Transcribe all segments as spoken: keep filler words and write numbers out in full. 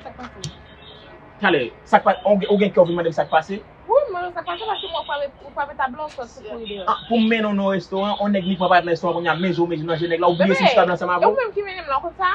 Sa k pase? Talè, sa k pa, ou gen- ou gen kè w vin mande m sa k pase? Wi, mwen sa k pase paske mwen frape ou frape tablo sot sou kouri deyò. Ah, pou m mennen w nan restoran, on nèg ni pran parèt nan restoran kounye a, men je w men je nan je nèg la, ou bliye si m sou tab la ansanm avè Ou w? Menm ki mennen m la, ou konn sa?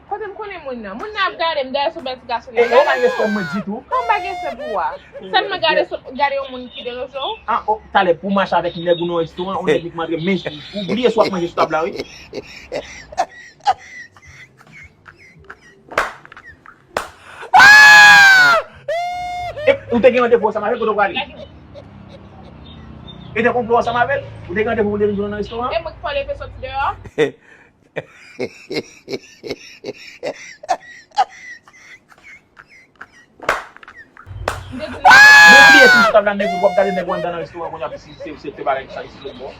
Kote m konnen moun nan? Moun nan ap gade m dèyè sou bèl ti gason. E ou pa gen respè mwen ditou. Kòm bagay se pou a. Sèlman gade sou gade yon moun ki deloje w. Ah, oh, talè pou mache avèk nèg ou nan restoran, on nèg li k mande men ou bliye si w ap manje sou tab la, wi. E ou te gen randevou ansanm avè l, kote w prale? E te konplo ansanm avè l? Ou te gen randevou pou te vin jwenn nan restoran? E mwen ki fè w leve soti deyò? Mwen bliye si sou tab la nèg ou ap gade nèg ou anndan nan restoran kounye a si se se te bagay sa ki se lòt bò.